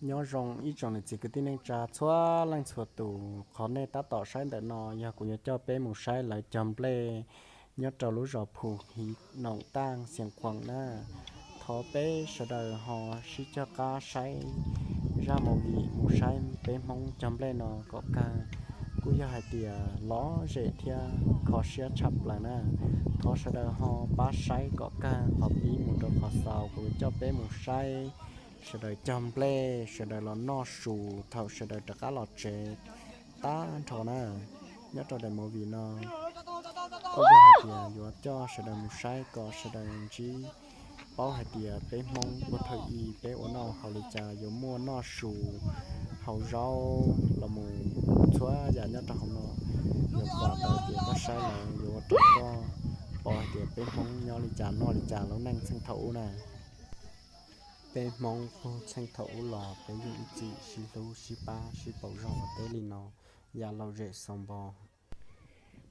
Nyob zoo ib tsoom niam txiv kwv tij neej tsa txhua leej txhua tus, qhov nej tab tom saib ntawm no yog kuv yuav coj peb mus saib lawv cog nplej nyob rau lub zos Phu Hiv Noom Taj Xias Khuam na. Thov peb sawv daws ho sib cog qab saib zaj movie mus saib peb Hmoob cog nplej no kom kawg. Kuj yog hais tias lom zem thiab kho siab tshaj plaws na. Thov sawv daws ho pab saib kom kawg qhov pib mus rau qhov xaus, kuv coj peb mus saib sawv daws cog nplej, sawv daws los noj su thaum sawv daws rov qab los tsev tag nrho na. Nyob rau daim movie no kuj yog hais tias yuav coj sawv daws mus saib kom sawv daws ntsib paub hais tias peb Hmoob puag thaum ub peb ua noj haus li cas, yuav muaj noj su haus zaub los mus txhua yam nyob rau hauv no. Yuav kom tau tias koj saib lawm yuav ua rau koj pom hais tias peb Hmoob nyob li cas noj li cas lub neej txheej thaum ub na. Peb Hmoob puag txheej thaum ub los peb yeej ib txwm sib hlub sib pab sib pauv zog ua teb li no yav lom zem xaus npo.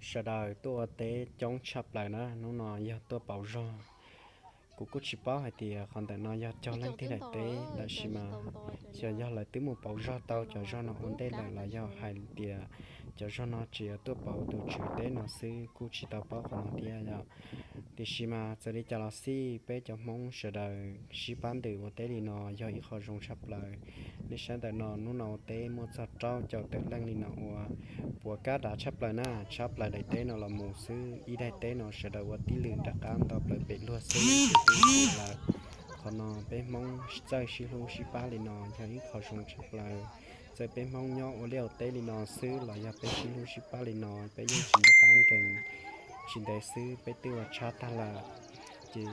Sawv daws tuaj ua teb coob tshaj plaws na, hnub no yog tuaj pauv zog. Kuv kuj tsis paub hais tias qhov ntawm no yog cog leej twg daim teb, tab sis mas xyov yog lawv twb mus pauv zog tau cov zog no ua ntej lawm los yog hais tias cov zog no tseem yuav tuaj pauv tus tswv teb no xwb, kuj tsis tau paub qhov no thiab yom. Tiam sis mas txawm li cas los xij, peb cov Hmoob sawv daws sib pab ntws ua teb li no yog ib qho zoo tshaj plaws. Nej saib ntawm no, hnub no ua teb muaj txog rau caum tawm leej li no ua, puas kab dav tshaj plaws na, tshab plaws daim teb no los mus xwb, ib daim teb no sawv daws ua tib lwm rov qab nto plaws pem luag xwb ces twb tsis lawm. Qhov no peb Hmoob txawj sib hlub sib pab li no yog ib qho zoo tshaj plaws. Txawm peb Hmoob nyob ua liaj ua teb li no xwb los yog peb sib hlub sib pab li no peb yeej tsis nco qab nkees. Tsis ntev xwb peb twb ua tshab tag lawm, ces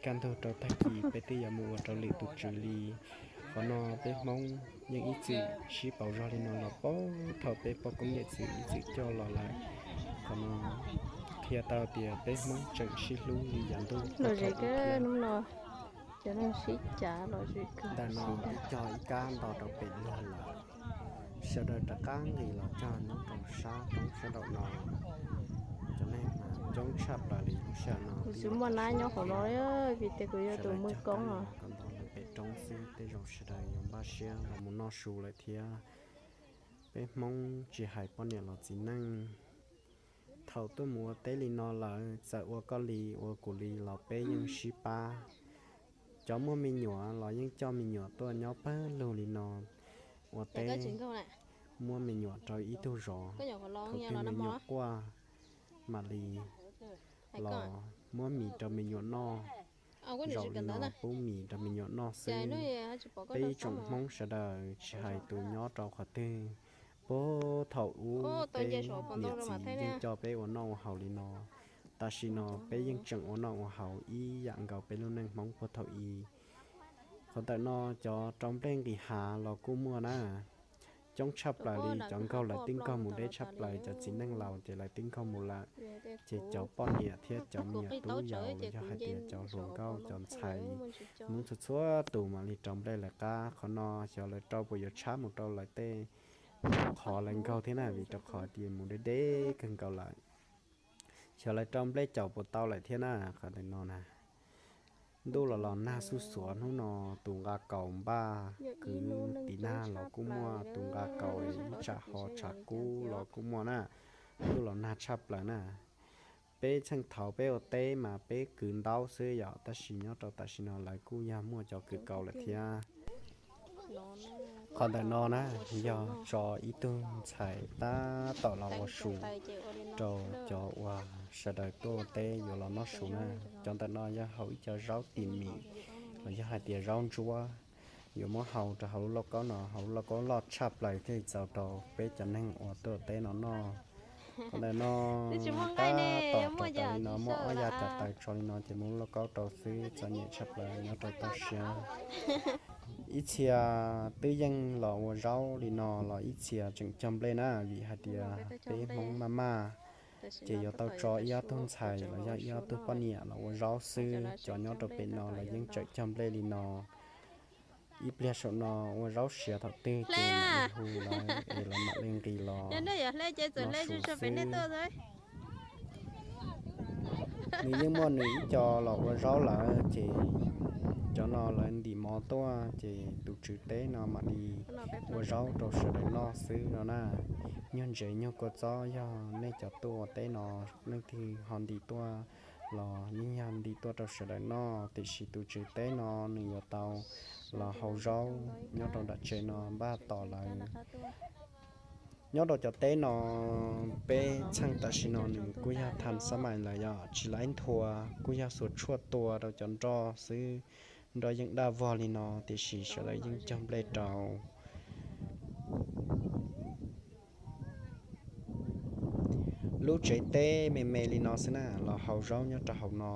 kaj ntug rau tag kis peb twb yuav mus ua rau lwm tus tswv li. Qhov no peb Hmoob yeej ib txwm sib pauv zog li no los puag thaum peb poj koob yawm txwv ib txwm coj los lawm. Qhov no qhia tau tias peb Hmoob tseem sib hlub li yav ntuj. Ntawm no twb cog ib kab nto rau pem luag lawm. Sawv daws rov qab nqis los cog nyob rau sab roob sab nraum no. Cov neeg mas coob tshaj plaws li lub sij hawm no. Kuv tsis muaj nab nyob hauv no, vim tias kuv yog tus muaj koob os. Kom nto pem roob xwb, tej zaum sawv daws yuav npaj siab los mus noj su lawm thiab. Peb Hmoob tsis hais poj niam los txiv neej, thaum tuaj mus ua teb li no lawm, txawm ua koj li ua kuv li los peb yeej sib pab. Cov muaj me nyuam los yeej coj me nyuam tuaj nyob pawg lug li no ua teb, muab me nyuam rau ib tug zov. Thaum twg me nyuam quaj mam li los muab mis rau me nyuam noj. Zaum li no pub mis rau me nyuam noj xwb. Peb ib tsoom Hmoob sawv daws tsis hais tus nyob rau qhov twg, puag thaum ub peb niam txiv yeej coj peb ua noj ua haus li no. Tam sim no peb yeej tseem ua noj ua haus ib yam nkaus peb lub neej Hmoob puag thaum ub. Qhov ntawm no cov rau nplej nqis hav los kuj muaj na. Coob tshaj plaws li, cov nkaug lawv twb nkaug mus deb tshaj plaws, cov txiv neej laus ces lawv twb nkaug mus lawm. Ces cov poj niam thiab cov me nyuam tub yau los yog hais tias cov hluas nkauj cov ntxhais Hmoob txhua txhua tus mam li rau nplej lawv qab. Qhov no xyov lawv rau puas yuav tshab mus rau lawv tej qhov lawv nkaug thiab na, vim rau qhov tias mus deb deb kawg nkaus lawm. Xyov lawv rau nplej caum puas tau lawm thiab na. Qhov ntawm no na, ntuj los los nag xuj xuav, hnub no tus nqa kaus npaj kwv tiv nag los kuj muaj, tus nqa kaus ib tsam ho tshav kub los kuj muaj na. Ntuj los nag tshaj plaws na. Peb txheej thaud peb ua teb mas peb kwv ntaub xwb yom, tab sis nyob rau tam sim no lawv kuj yog muaj cov kwv kaus lawm thiab. Qhov ntawm no na, yog tso ib tug ntxhais tab tom los ua su rau cov uas sawv daws tuaj ua teb yuav los noj su na. Cov ntawm no yog hau ib co zaub tim mim los yog hais tias zaub ntsuab, yuav muab hau rau hauv lub lauj kaub no, hauv lub lauj kaub loj tshaj plaws thiaj li txaus rau peb cov neeg uas tuaj ua teb no noj. Qhov ntawm no tab tom rau taws li no, muaj ob yav cov taws tso li no ces muab lub lauj kaub rau xwb, txom nyem tshaj plaws nyob rau toj siab. Ib txhia twb yeej los ua zaub li no los ib txhia tseem cog nplej na, vim hais tias peb Hmoob maj maj ces yuav tau tso ib ob tug ntxhais los yog ib ob tug poj niam los ua zaub xwb. Cov nyob rau pem no los yeej tseem cog nplej li no. Ib pliag saum no ua zaub siav thaum twg ces mam li hu lawv es lawv mam li nqis los noj su xwb. Nws yeej muaj nws ib co los ua zaub lawm ces Cov no lawv ntim mov tuaj ces tus tswv teb no mam li ua zaub rau sawv daws noj xwb no na. Nyuag ntsev nyuag kua txob yog nej cov tuaj ua teb no leej twg ho ntim tuaj los yeej yog ntim tuaj rau sawv daws noj, tiam sis tus tswv teb no nws yuav tau los hau zaub nyob rau nram tsev no npaj tos lawv. Nyob rau cov teb no, peb txheej tam sim no nws kuj yog thas xab mais lawm yom, tsis laib nthua, kuj yog xuas tshuaj tua rau cov nroj xwb. Nroj yeej daj vog li no tiam sis sawv daws yeej cog nplej rau. Lub tsev teb me me li no xwb na, los hau zaub nyob rau hauv no.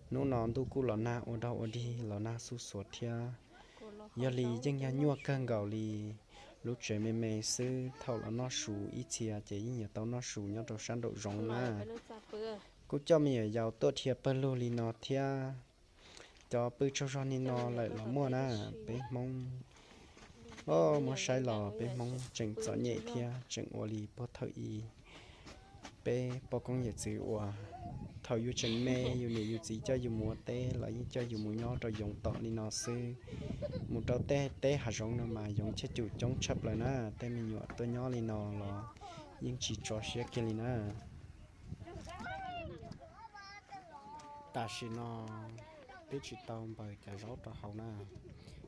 Hnub no ntuj kuj los nag ua dog ua dig los nag xuj xuav thiab. Yog li yeej yog nyuaj kawg nkaus li. Lub tsev me me xwb, thaum los noj su ib txhia ces yeej yuav tau noj su nyob rau sab nraum zoov na. Kuj coj me nyuam yaus tuaj dhia pawg lug li no thiab. Cov pw tsaug zog li no lawm los muaj na. Peb Hmoob, o, muab saib los peb Hmoob tseem txom nyem thiab tseem ua li puag thaum ub. Peb poj koob yawm txwv uas thaum yus tseem me yus niam yus txiv coj yus mus ua teb los yeej coj yus mus nyob rau yoov tom li no xwb. Mus rau tej teb hav zoov no mas yoov chaj cum coob tshaj plaws na, tej me nyuam tuaj nyob li no los yeej tsis tso siab kiag li na. Tam sim no twb tsis tau npaws cov zaub rau hauv na,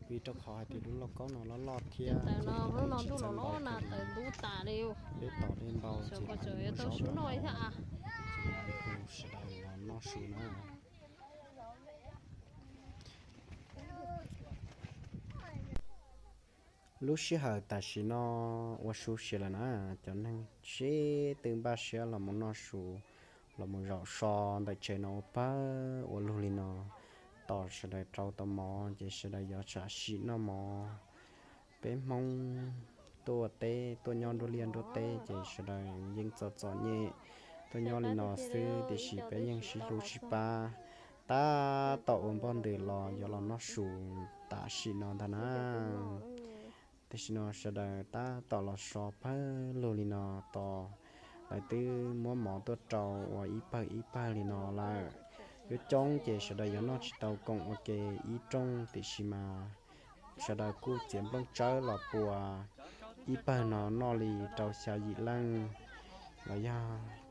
vim rau qhov hais tias lub lauj kaub no loj loj thiab. Peb tos dej npau ces lawv zaub rau hauv, ces lawv hu sawv daws los noj su na. Lub sij hawm tam sim no ua su sia lawm na, cov neeg sib tw npaj siab los mus noj su, los mus zaum so ntawm tsev no ua pawg ua lug li no, tos sawv daws rau tau mov ces sawv daws yuav tsam sim noj mov. Peb Hmoob tuaj ua teb tuaj nyob nruab liaj nruab teb ces sawv daws yeej txom txom nyem tuaj nyob li no xwb, tiam sis peb yeej sib hlub sib pab, tab tom ua npoj ntws los yuav los noj su tam sim no ntag na. Tam sim no sawv daws tab tom los so pawg lug li no tos, lawv twb muab mov tuaj rau ua ib pawg ib pawg li no lawm. Coob coob ces sawv daws yuav noj tsis tau koom ua ke ib rooj, tiam sis mas sawv daws kuj txiav nplooj tsawb los pua ib pawg no noj li rau xya yim leej los yog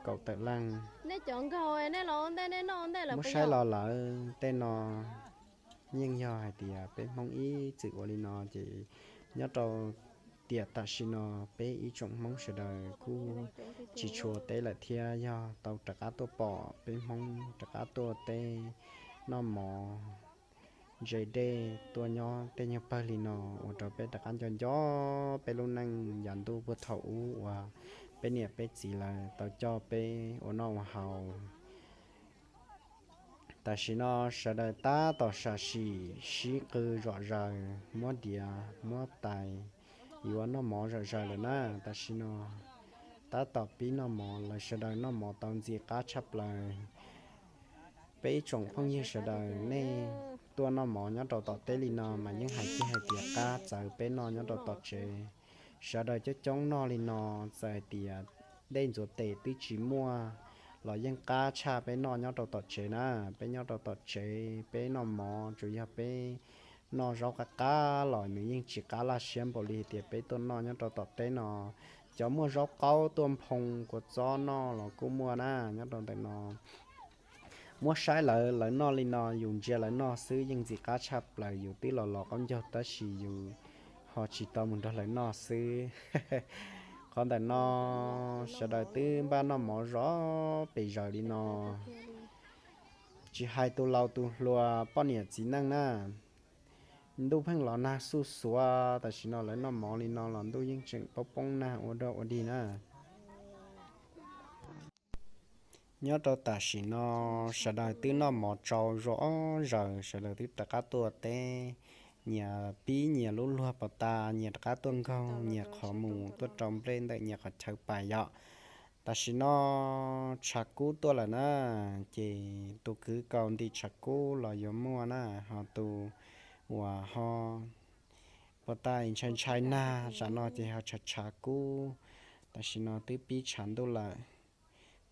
kaum tawm leej. Muab saib los lawv tej no yeej yog hais tias peb Hmoob ib txwm ua li no ces nyob rau tiam tam sim no peb ib tsoom Hmoob sawv daws kuj tsis tshua teb lawm thiab, yog tau rov qab tuaj pom peb Hmoob rov qab tuaj teb noj mov ntse dej tuaj nyob tej nyuag pawg li no ua rau peb rov qab nco nco peb lub neej yav ntuj puag thaum ub uas peb niam peb txiv lawv tau coj peb ua noj ua haus. Tam sim no sawv daws tab tom sam sim sib qw zom zaws, muab diav muab tais yuav noj mov zom zaws lawm na. Tam sim no tab tom pib noj mov, lawv sawv daws noj mov tau ntxim qab tshaj plaws. Peb ib tsoom phooj ywg sawv daws nej tuaj noj mov nyob rau tom teb li no mas yeej hais kiag hais tias qab txawv peb noj nyob rau tom tsev. Sawv daws coob coob noj li no, txawm hais tias dej ntxuav tes twb tsis muaj los yeej qab tshaj peb noj nyob rau tom tsev na. Peb nyob rau tom tsev peb noj mov tsuas yog peb noj zaub qab qab los nws yeej tsis qab laj siab npaum li tias peb tuaj noj nyob rau tom teb no. Cov muaj zaub qaub tuaj nphoo kua txob noj los kuj muaj na nyob rau ntawm no. Muab saib lawv, lawv noj li no yus ntsia lawv noj xwb yeej ntxim qab tshaj plaws, yus twb los los qaub ncaug tab sis yus ho tsis tau mus nrog lawv noj xwb. Qhov ntawm no sawv daws twb npaj noj mov zov pes zaws li no, tsis hais tus laus tus hluas poj niam txiv neej na. Ntuj pheej los nag xuj xuav, tam sim no lawv noj mov li no los ntuj yeej tseem poob poob nag ua dog ua dig na. Nyob rau tam sim no sawv daws twb noj mov tsau zom zaws, sawv daws twb rov qab tuaj teb, nyias pib nyias lub luag pos tas, nyias rov qab tuaj nkaug nyias qhov mus, tuaj rau nplej ntawm nyias qhov chaw pais yom. Tam sim no tshav kub tuaj lawm na, ces tus kwv kaus ntim tshav kub los yuav muaj na, ho tus uas ho pos tas ntshai ntshai nag tsam no ces ho tshav tshav kub. Tam sim no twb pib tshav ntuj lawm,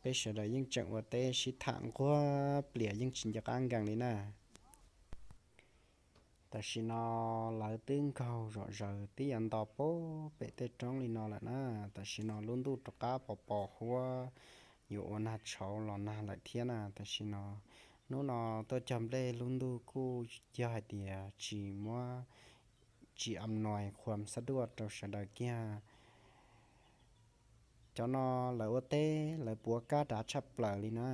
peb sawv daws yeej tseem ua teb sib tham nquag plias yeej tsis nco qab nkees li na. Tam sim no lawv twb nkaug zom zaws twb yuav nto pem tej roob li no lawm na. Tam sim no lub ntuj rov qab pos pos huab, yuav ua nag tshauv los nag lawm thiab na. Tam sim no, hnub no tuaj cog nplej lub ntuj kuj yog hais tias tsis muab, tsis am nois qhuam xab duaj rau sawv daws kiag. Cov no lawv ua teb lawv puav kab dav tshaj plaws li na.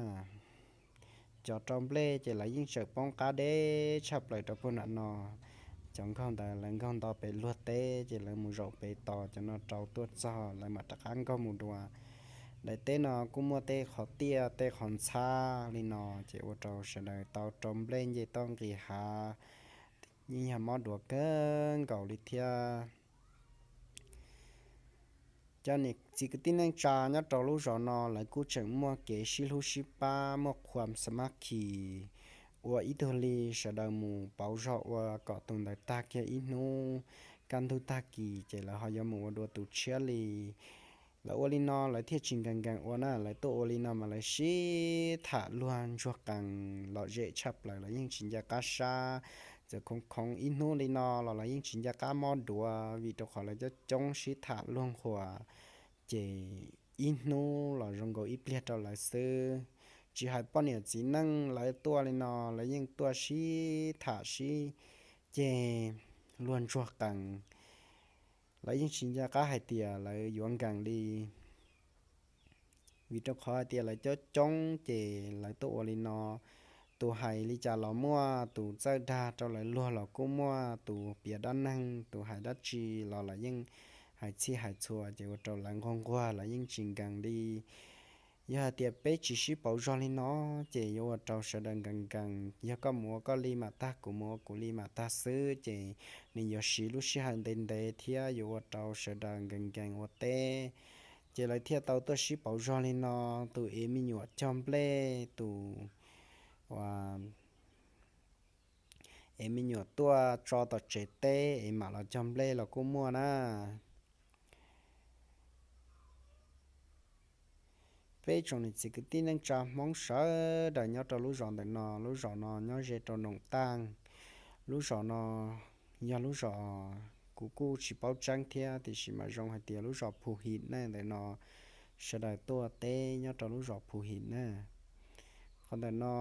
Cov rau nplej ces lawv yeej tseem poob qab deb tshaj plaws rau puag nram no. Cov nkaug ntawd lawv nkaug nto pem luag teb ces lawv mus zaum pem tos cov no rau tuaj txog lawv mam rov qab nkaug mus dua. Daim teb no kuj muaj tej qhov tiaj tej qhov ntxhab li no ces ua rau sawv daws tau rau nplej nce toj nqis hav yeej yog mob duav kawg nkaus li thiab. Cov niam txiv kwv tij neej tsa nyob rau lub zos no lawv kuj tseem muaj kev sib hlub sib pab muaj qhuam xa mab khis ua ib tug li, sawv daws mus pauv zog ua kom tus ntawd tag kiag ib hnub, kaj ntug tag kis ces lawv ho yuav mus ua dua tus tshiab li. Lawv ua li no lawv thiaj tsis nkees nkees ua na, lawv tuaj ua li no mas lawv sib tham luag ntsuag qees lom zem tshaj plaws, lawv yeej tsis nco qab sab. Txawm khoov khoov ib hnub li no los lawv yeej tsis nco qab mob duav vim rau qhov lawv coob coob sib tham luag nquas, ces ib hnub los zoo nkaus ib pliag rau lawv xwb. Tsis hais poj niam txiv neej lawv tuaj li no, lawv yeej tuaj sib tham sib ceg luag ntsuag qees. Lawv yeej tsis nco qab hais tias lawv yuav nkees li, vim rau qhov hais tias lawv coob coob ces lawv tuaj ua li no. Tus hais li cas los muaj, tus txawj dag rau lawv luag los kuj muaj, tus piav dab neeg tus hais dab tsi los lawv yeej hais txhij hais txhua ces ua rau lawv nquag nquag lawv yeej tsis nkees li. Yog hais tias peb tsis sib pauv zog li no ces yuav ua rau sawv daws nkees nkees. Yog koj mus ua koj li mam tag, kuv mus ua kuv li mam tag xwb ces nws yuav siv lub sij hawm ntev ntev thiab yuav ua rau sawv daws nkees nkees ua teb. Ces lawv thiaj tau tuaj sib pauv zog li no. Tus ev me nyuam cog nplej, tus ev me nyuam tuaj tso tom tsev teb es mam los cog nplej los kuj muaj na. Peb tsoom niam txiv kwv tij neej tsa Hmoob sawv daws nyob rau lub zos ntawm no, lub zos no nyob ze rau Noom Taaj. Lub zos no yog lub zos kuv kuj tsis paub tseeb thiab, tiam sis mas zoo hais tias lub zos Phu Him ne ntawm no, sawv daws tuaj teb nyob rau lub zos Phu Him na. Qhov ntawm no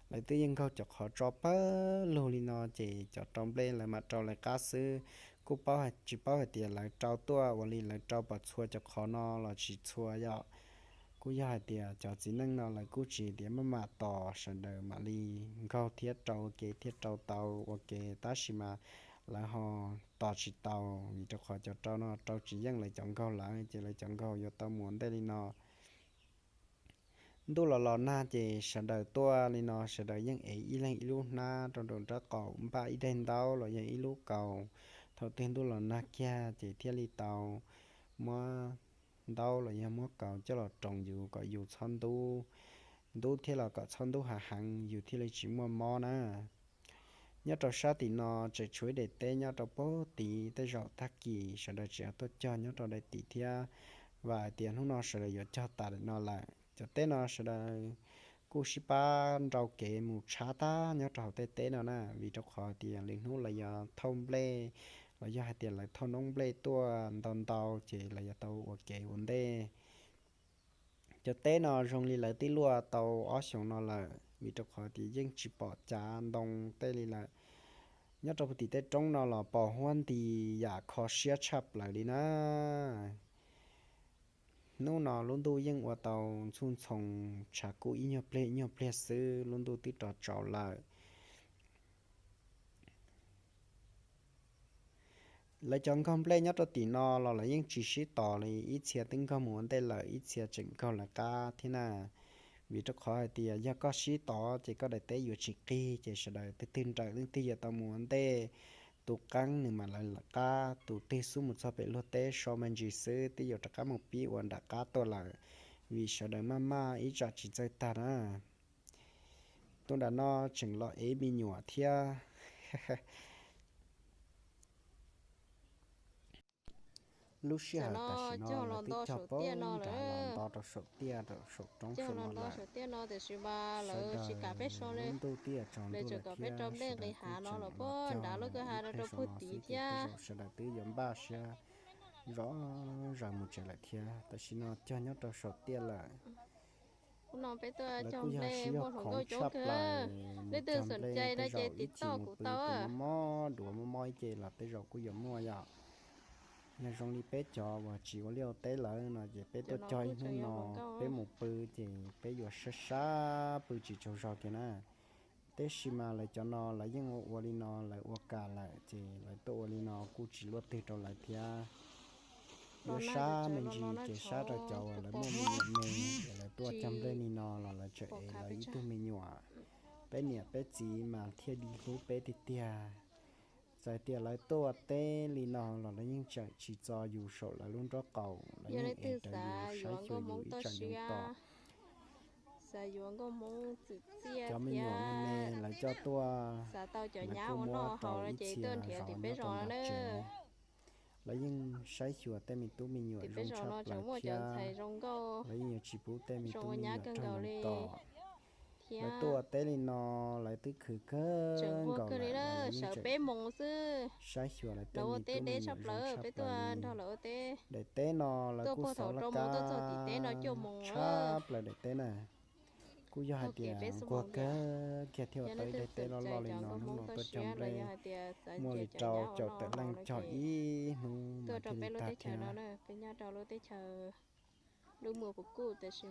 lawv twb yeej nkaug cov qhov tso pawg lug li no ces cov rau nplej lawv mam rau lawv qab xwb. Kuj paub, tsis paub hais tias lawv rau tuaj ua li lawv rau pom txhua cov qhov no los tsis txhua yom. Kuj yog hais tias cov txiv neej no lawv kuj tsis tias maj mam tos, sawv daws mam li nkaug thiab rau ua ke thiaj rau tau ua ke, tab sis mas lawv ho tos tsis tau, vim rau qhov cov rau no rau tsis yeej lawv cov nkaug lawm ces lawv cov nkaug yuav tau mus ua ntej li no. Ntuj los los nag ces sawv daws tuaj li no sawv daws yeej ev ib leeg ib lub hnab rau nraum nraub qaum, npaj ib daim ntaub los yog ib lub kaus. Thaum twg ntuj los nag kiag ces thiaj li tau muab ntaub los yog muab kaus coj los roos yus kom yus txhob ntub, ntub thiab los kom txhob ntub hav heev yus thiaj li tsis muaj mob na. Nyob rau sab tim no tseem tshuav ib daim teb nyob rau pem tid, tej zaum tag kis sawv daws tseem tuaj cog nyob rau daim tim thiab, vam hais tias hnub no sawv daws yuav cog tas daim no lawm. Cov teb no sawv daws kuj sib pab nrau kev mus tshab tag nyob rau hauv tej teb no na, vim rau qhov tias lwm hnub lawv yuav thauj nplej los yog hais tias lawv thauj noob nplej tuaj ntau ntau ces lawv yuav tau ua kev ua ntej. Cov teb no zoo li lawv twb luaj tau ob xyoos no lawm, vim rau qhov tias yeej tsis pom cav ntoo tej li lawm. Nyob rau puag tim tej roob no los pos huab nti yam kho siab tshaj plaws li na. Hnub no lub ntuj yeej ua tau ntxhuj ntxhoo, tshav kub ib nyuag pliag ib nyuag pliag xwb lub ntuj twb rov tsaus lawm. Lawv cov nkaug nplej nyob rau tim no los lawv yeej tsis sib tos li, ib txhia twb nkaug mus ua ntej lawm, ib txhia tseem nkaug lawv qab thiab na. Vim rau qhov hais tias yog koj sib tos ces koj daim teb yuav tsis qig, ces sawv daws twg twg nrawm leej twg yuav tau mus ua ntej. Tus qeeb nws mam lawv lawv qab, tus twg xub mus txog pem luag teb so me ntsis xwb twb yuav rov qab mus pib ua nram qab tuaj lawm, vim sawv daws maj maj ib tsam tsis txawj tag na. Tus nram no tseem los ev me nyuam thiab. Lub sij hawm tam sim no lawv twb cog poob nram los nto rau saum tiaj rau saum roob saum no lawm. Sawv daws, lub ntuj twb yuav tsaus ntuj lawm thiab, sawv daws twb tseem los cog ib pliag saum no xwb ces tej zaum sawv daws twb yuav npaj siab zom zaws mus tsev lawm thiab. Tam sim no cog nyob rau saum tiaj lawm. Lawv kuj yog sib yog khoov tshaj plaws, mus cog nplej tej zaum ib chim mus pw mob mob duav mob mob ib ce los tej zaum kuj yuav muaj yom. Yog zoo li peb cov uas tsis ua liaj ua teb lawm no ces peb tuaj cog ib hnub no, peb mus pw ces peb yuav sab sab pw tsis tsaug zog kiag na. Tab sis mas lawv cov no lawv yeej ua ua li no, lawv ua kam lawm ces lawv tuaj ua li no kuj tsis luaj twg rau lawv thiab. Yuav sab me ntsis ces sab rau cov uas lawv muaj me nyuam me es lawv tuaj cog nplej li no los lawv tseem ev lawv ib tug me nyuam. Peb niam peb txiv mas thiaj li hlub peb tiag tiag. Txawm tias lawv tuaj ua teb li no los lawv yeej tseem tsis txo yus saum lawv lub nraub qaum, lawv yeej ev raws yus, saib xyuas yus ib tsam yoov tom. Cov me nyuam me me lawv coj tuaj, lawv kuj muab rau ib txhia zov nyob rau nram tsev. Lawv yeej saib xyuas tej me tub me nyuam zoo tshaj plaws thiab, lawv yeej yuav tsis pub tej me tub me nyuam raug loo tom. Lawv tuaj ua teb li no, lawv twb khwv kawg nkaus lawm los lawv yeej tseem saib xyuas lawv tej me tub me nyuam zoo tshaj plaws li. Daim teb no lawv kuj xauv laj kab tshaj plaws daim teb na. Kuj yog hais tias nquag kawg kiag thiaj ua tau ib daim teb loj loj li no, hnub no tuaj cog nplej muaj li rau caum tawm leej cog ib hnub mas thiaj li tag thiab.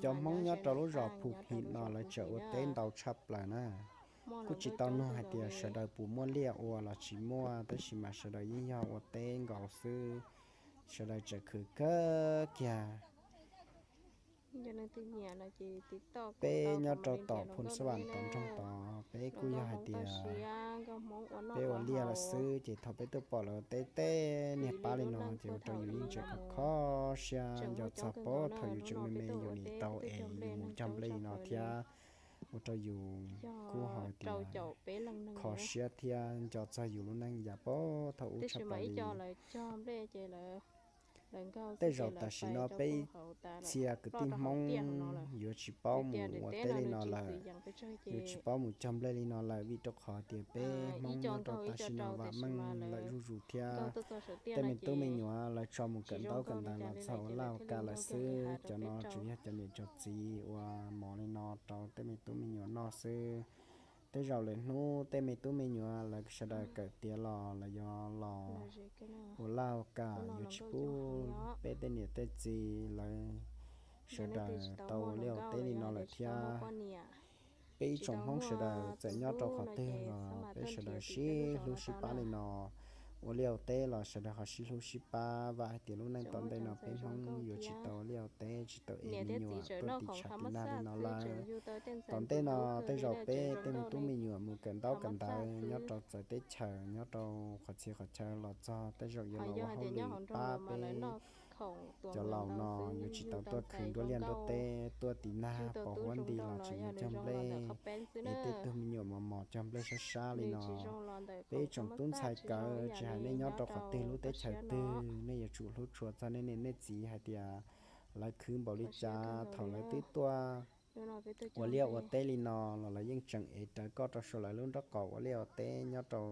Cov Hmoob nyob rau lub zos Phu Phim no lawv tseem ua teb ntau tshaj plaws na. Kuj tsis tau nug hais tias sawv daws puas muaj liaj ua los tsis muaj, tab sis mas sawv daws yeej yog ua teb nkaus xwb, sawv daws tseem khwv kawg kiag. Peb nyob rau tom Phu Xab Vam tod nroog tod, peb kuj yog hais tias peb ua liaj lawm xwb, ces thaum peb tuaj pom lawv ua teb tej niag pab li no ces ua rau yus yeej tseem kho kho siab nco txog puag thaum yus tseem me me yus nim tau es yus mus cog nplej li no thiab, ua rau yus kuj ho tias kho siab thiab nco txog yus lub neej yav puag thaum ub tshaj plaws li. Tej zaum tam sim no peb txhia kwv tij Hmoob yuav tsis paub mus ua teb li no lawm, yuav tsis paub mus cog nplej li no lawm, vim rau qhov tias peb Hmoob nyob rau tam sim no vam meej lawm zuj zus thiab. Tej me tub me nyuam lawv tso mus kawm ntaub kawm ntawv los txog ua laj ua kam lawm xwb, cov no tsuas yog cov niam cov txiv ua mov li no rau tej me tub me nyuam noj xwb. Tej zaum lwm hnub tej me tub me nyuam lawv sawv daws kawm tiav los lawv yuav los ua laj ua kam, yuav tsis pub peb tej niam tej txiv lawv sawv daws tau ua liaj ua teb li no lawm thiab. Peb ib tsoom Hmoob sawv daws txawm nyob rau qhov twg los peb sawv daws sib hlub sib pab li no. Ua liaj ua teb los sawv daws ho sib hlub sib pab, vam hais tias lub neej tom ntej no peb Hmoob yuav tsis tau ua liaj ua teb, tsis tau ev me nyuam tuaj tim tshav tim nag li no lawm. Tom ntej no tej zaum peb tej me tub me nyuam mus kawm ntaub kawm ntawv nyob rau txawv teb chaws, nyob rau qhov txhia qhov chaw los txog tej zaum yuav los ua hauj lwm pab peb cov laus no, yuav tsis tau tuaj khwv nruab liaj nruab teb, tuaj tim nag pos huab nti los tseem mus cog nplej, es tej tug me nyuam mos mos cog nplej sab sab li no. Peb ib tsoom tub ntxhais kawm, tsis hais nej nyob rau qhov twg lub teb chaws twg, nej yuav tsum hlub tshua txog nej niam nej txiv hais tias lawv khwv npaum li cas thaum lawv twb tuaj ua liaj ua teb li no los lawv yeej tseem ev rawv koj rau saum lawv lub nraub qaum ua liaj ua teb nyob rau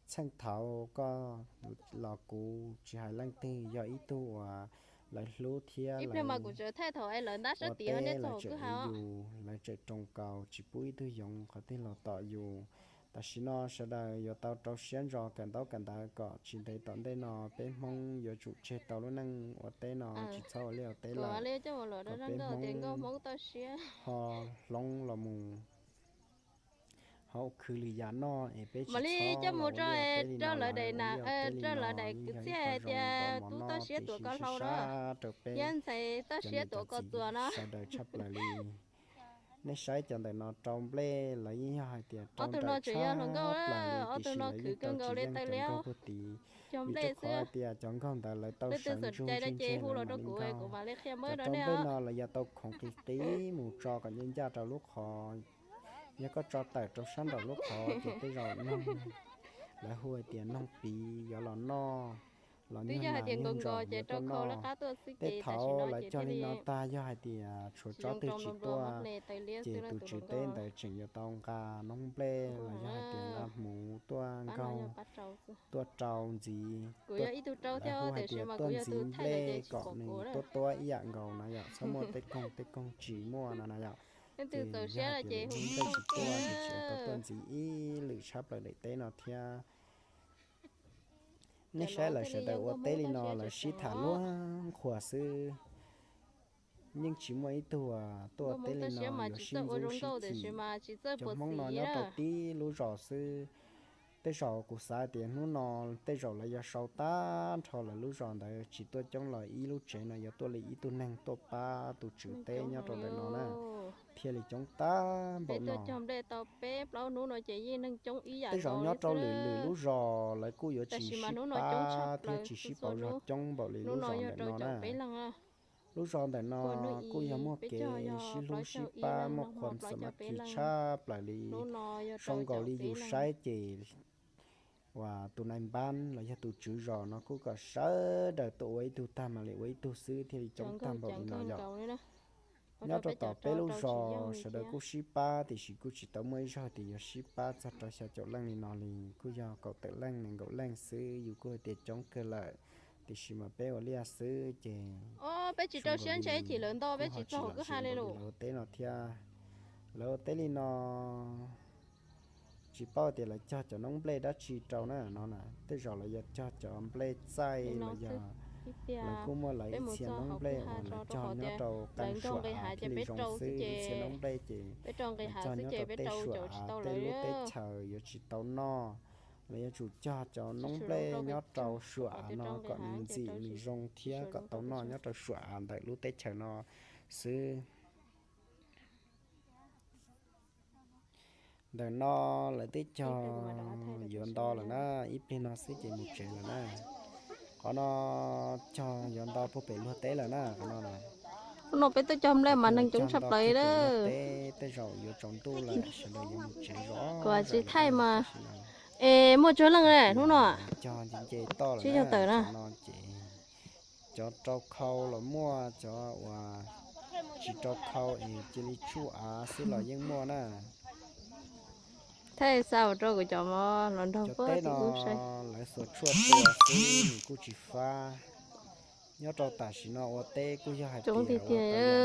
txheej thaud koj los kuv tsis hais leej twg yog ib tug uas lawv hlub thiab lawv ua teb, lawv tseem ev yus, lawv tseem roos kaus tsis pub ib tug yoov qhov twg los tom yus. Tam sim no sawv daws yuav tau rau siab ntso kawm ntaub kawm ntawv kom tsis ntev tom ntej no peb Hmoob yuav tsum tseg tau lub neej ua teb no tsis txhob ua liaj ua teb lawm, kom peb Hmoob ho hloov los mus hauv khwv lwm yam noj es peb tsis txhob ua liaj ua teb li no lawm. Ua liaj ua teb li no yeej yog ib qho zoo tau mov noj, tiam sis sab sab rau peb cov niam cov txiv sawv daws tshaj plaws li. Nej saib cov ntawm no rau nplej, lawv yeej yog hais tias rau ntawm tshaj plaws li, tiam sis lawv yeej rau tsis yeej cov nkaug puag tid, vim rau qhov hais tias cov nkaug ntawd lawv tau sawv ntsuj ntsej ntseg lawv mam li nkaug. Cov rau nplej no lawv yuav tau khoov qis qis mus tso kom ncaj ncaj rau lub qhov. Yog koj tso tawm rau sab nraum lub qhov ces tej zaum noog, lawv hu hais tias noog piv yuav los noj. los nyob nyob nrog yuav tuaj noj. Tej thaum lawv cog li no tag yog hais tias tshuav tsob twg tsis tuaj, ces tus tswv teb ntawd tseem yuav tau nqa noob nplej los yog hais tias nqa hmuv tuaj nkaug, tuaj rau ntxiv, lawv hu hais tias tuaj ntxiv nplej kom nws tuab tuab ib yam nkaus no yom, txhob muaj tej koog tej koog tsis muaj no na yom. Ces yog hais tias lawv noob nplej tsis tuaj ces tsis tau tuaj ntxiv ib lwm tshab plaws daim teb no thiab. Nej saib lawv sawv daws ua teb li no lawv sib tham luag nqhuas xwb. Yeej tsis muaj ib tug tuaj teb li no yuav sib ntxub sib chim. Cov Hmoob no nyob rau tib lub zos xwb. Tej zaum kuv xav tias hnub no tej zaum lawv yuav sau tag nrho lawv lub zos ntawd tsis tuaj coob los ib lub tsev no yuav tuaj li ib tug neeg tuaj pab tus tswv teb nyob rau ntawm no na, thiaj li coob tag npaum no. Tej zaum nyob rau lwm lwm lub zos lawv kuj yuav tsis sib pab thiab tsis sib pauv zog coob npaum li lub zos ntawm no na. Lub zos ntawm no kuj yog muaj kev sib hlub sib pab muaj qhuas xas mas khis tshaj plaws li. Zoo nkaus li yus saib ces uas tus nai npab los yog tus tswv zos no kuj kom sawv daws tuaj ua ib tug tag mam li ua ib tug xwb thiaj li coob tag npaum li no yom. Nyob rau tom peb lub zos sawv daws kuj sib pab tiam sis kuj tsis tau muaj ib zaug tias yuav sib pab txog rau xya caum leej li no li, kuj yog kaum tawm leej nees nkaum leej xwb, yus kuj hais tias coob kawg lawm, tiam sis mas peb ua liaj xwb ces peb tsis rau siab ntshe chim lawv nto peb tsis txog kwj ha li lawm teb no thiab. Lawv ua teb li no tsis paub tias lawv cog cov noob nplej dab tsi rau na no na, tej zaum lawv yuav cog cov nplej txaij los yog lawv kuj muaj lawv ib txhia noob nplej uas lawv cog nyob rau qeej suam av thiaj li zoo xwb, ib txhia noob nplej ces lawv cog nyob rau tej suam av tej lub teb chaws yuav tsis tau noj. Lawv yuav tsum cog cov noob nplej nyob rau suam av no kom nws ntxim nws zoo thiab kom tau noj nyob rau suam av ntawm lub teb chaws no xwb. Ntawm no lawv twb cog yuav nto lawm na, ib pliag no xwb ces mus tsev lawm na. Qhov no cog yuav nto puag pem luag teb lawm na, qhov no. Hnub no peb tuaj cog nplej mas neeg coob tshaj plaws li. Tej zaum yuav tsaus ntuj lawm sawv daws yuav mus tsev zov kuv tsis thaij mas. Es muaj tsawg leej na hnub no? Cog nce nce toj lawm na, qhov no ces cov rau khau los muaj, cov uas tsis rau khau es cia li tsuj av xwb los yeej muaj na. Thaij xa ua rau kuv cov mov los nrog pab teb no lawv xuas tshuaj tua xwb nws kuj tsis fab. Nyob rau tam sim no ua teb kuj yog hais tias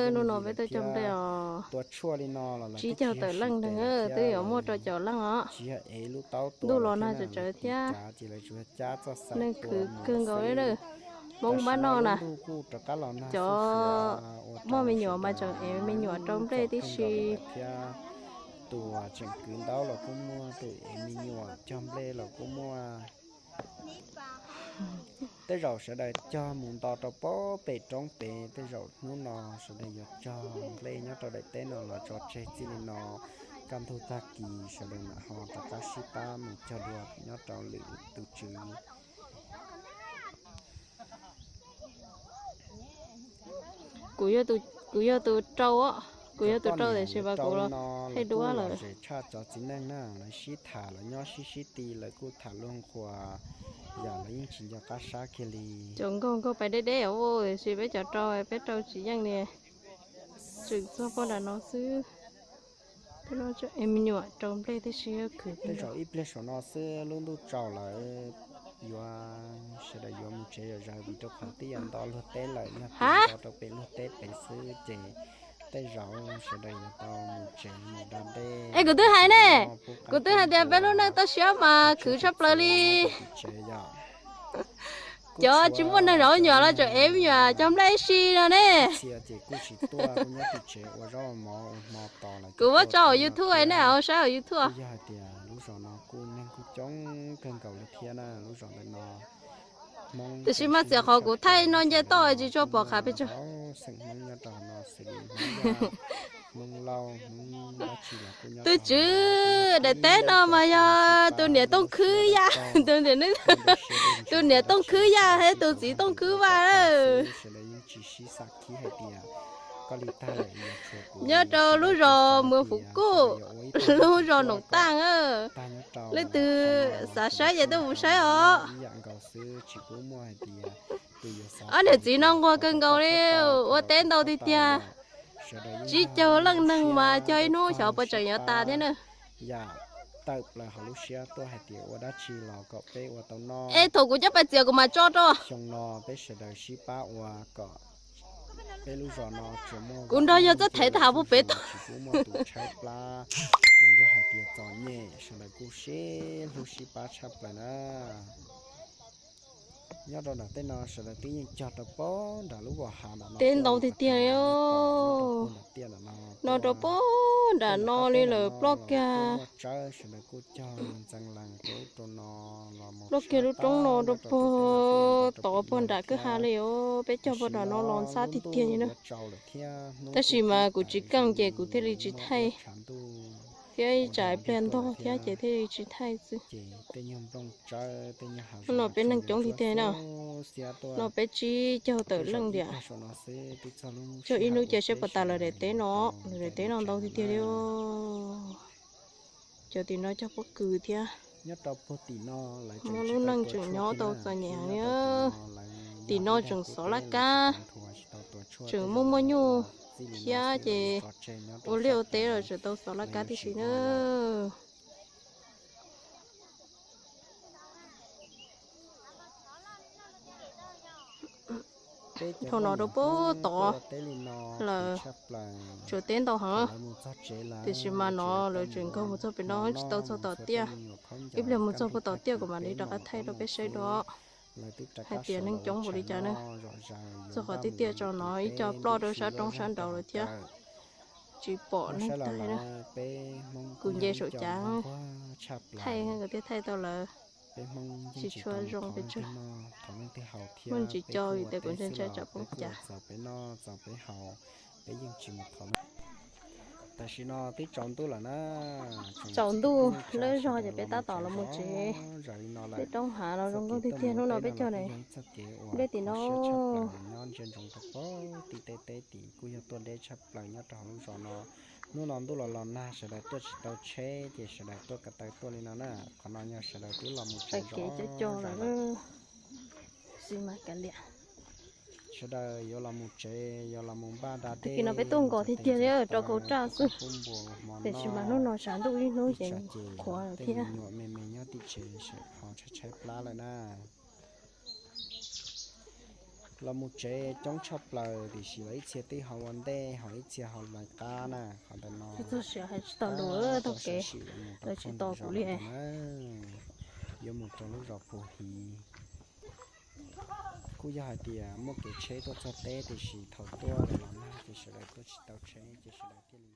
hnub no peb tuaj cog nplej os, tua tshuaj li no los lawv tsib caug tawm leej neeg twb yuav muaj rau caum leej os. Tsis yog ev lub taub tua los nag tsawv tsawv thiab, ces lawv tsuas cab txoj xaim neeg khwv kawg nkaus li. Hmoob npab noj na, cov muaj me nyuam mas tseem ev me nyuam rau nplej tib si. Tus tseem kwv ntaub los kuj muaj, tus ev me nyuam cog nplej los kuj muaj. Tej zaum sawv daws cog mus nto rau pem roob pem, tej zaum hnub no sawv daws yuav cog nplej nyob rau daim teb no los tso tseg txij li no. Kaj ntug tag kis sawv daws mam ho rov qab sib pab mus cog dua nyob rau lwm tus tswv. Kuv yog tus rau, kuv yog tus rau tiam sis mas kuv los thaij duab lawm. Tshaj cov txiv neej na, lawv sib tham los nyob sib sib ti lawv kuj tham luag nqhuas, yam lawv yeej tsis nco qab sab kiag li. Cov nkaug nkaug pais deb deb tiam sis peb cov rau peb rau tsis yeej li. Tseem txog poj nram no xwb. Tej zaum ib pliag saum no xwb lub ntuj tsaus lawm, yuav sawv daws yuav mus tsev zom zaws vim rau qhov twb yuav nto luag teb lawm, yog tias nto rau pem luag teb pem xwb ces tej zaum sawv daws yuav tau mus tsev mus da dej. Es kuv twb hais ne, kuv twb hais tias peb lub neej toj siab mas khwv tshaj plaws li. Cov tsis muaj neeg zov me nyuam los tseem ev me nyuam cog nplej si no ne. Kuv muab tso hauv YouTube nej saib hauv YouTube. Tiam sis mas txiav qhov kuv thaij no nce toj tsis tshua pom qhov pes tsawg. Tus tswv daim teb no mas yog tus niam Tooj Khwb Yaj, tus niam Tooj Khwb Yaj thiab tus txiv Tooj Khwb Vaj. Nyob rau lub zos Muas Fuv Kuj, lub zos Noom Taj, leej twg xav saib ces tuaj mus saib os. Ob niam txiv no nquag kawg nkaus li, ua teb ntau tiag tiag. Tsib caug leej neeg mas cog ib hnub xyov puas tseem yuav tas thiab na. Es thaum kuv coj pais txiav kuv mam tso rau. Kuv nrog yog txoj thaiv tas puag pem tod. Nyob rau nram tej no sawv daws twb yeej cog rau pem nram lub vos hav nram no. Teb ntau tiag tiag li. No rau pem nram no li lawm, ploj kiag ploj kiag lub roob no rau puag tod puag nram kwj ha li os. Peb cog puag nram no los ntxhab tiag tiag li na. Tab sis mas kuv tsis keej ces kuv thiaj li tsis thaij, thiab ib tsam pliag ntog thiab ces thiaj li tsis thaij xwb. Hnub no peb neeg coob tiag tiag na. No peb tsib caug tawm leej tiag. Cog ib hnub cia seb puas tas lawv daim teb no. Lawv daim teb no ntau tiag tiag li. Cov tim no cog pob kws thiab. Muaj lub neej tseem nyob tau txom nyem heev li. Tim no tseem xov laj kab, tseem muaj muaj nyuj thiab ces ua liaj ua teb los tseem tau xov laj kab tib si na. Thaum no rau puag tod lawm, tsuas teb ntau heev, tiam sis mas no lawv tseem nkaug mus txog pem no tsis tau txog tom tiaj. Ib pliag mus txog puag tom tiaj kuv mam li rov qab thaij rau peb saib dua hais tias neeg coob npaum li cas na. Txog qhov tiaj tiaj tso no ib co ploj rau sab roob sab nraud lawm thiab, tsis pom neeg tag. Kuv nce saum cav thaij, kuv thiaj thaij tau lawv, tsis tshua zoo pes tsawg. Muaj ntsis co vim tias kuv ntshai ntshai tsam poob cas. Tam sim no twb tsaus ntuj lawm na. Tsaus ntuj, lawv zog ces peb tab tom los mus tsev. Tej roob hav no zoo nkauj tiag tiag, hnub no peb cog ne, nplej tim no. Nyob ntsia ntsoov rau pem tim tej teb tim kuj yog tuaj deb tshaj plaws nyob rau hauv lub zos no. Hnub no ntuj los los nag sawv daws tuaj tsis tau tsheb ces sawv daws tuaj ko taw tuaj li no na. Qhov no yog sawv daws twb los mus tsev cov cog lawm. Xi mas kav liam. Sawv daws yuav los mus tsev, yuav los mus npaj da dej. Tag kis no peb tuaj nkaus tiag tiag li rau kaum raj xwb, tiam sis mas hnub no tshav ntuj ib hnub ces qhuav lawm thiab. Me me nyob tim tsev ho tshaib tshaib plab lawm na. Los mus tsev coob tshaj plaws tiam sis los ib txhia twb ho ua ntej ho ib txhia ho lais qab na. Qhov ntawm no txog siav hais tsis tau lus, taug kev lawv tsis tos kuv li. Yuav mus rau lub zos Pus Hiv. Kuj yog hais tias muaj kev tsheb tuaj txog teb tiam sis thaum tuaj los nag ces sawv daws tuaj tsis tau tsheb ces sawv daws thiaj li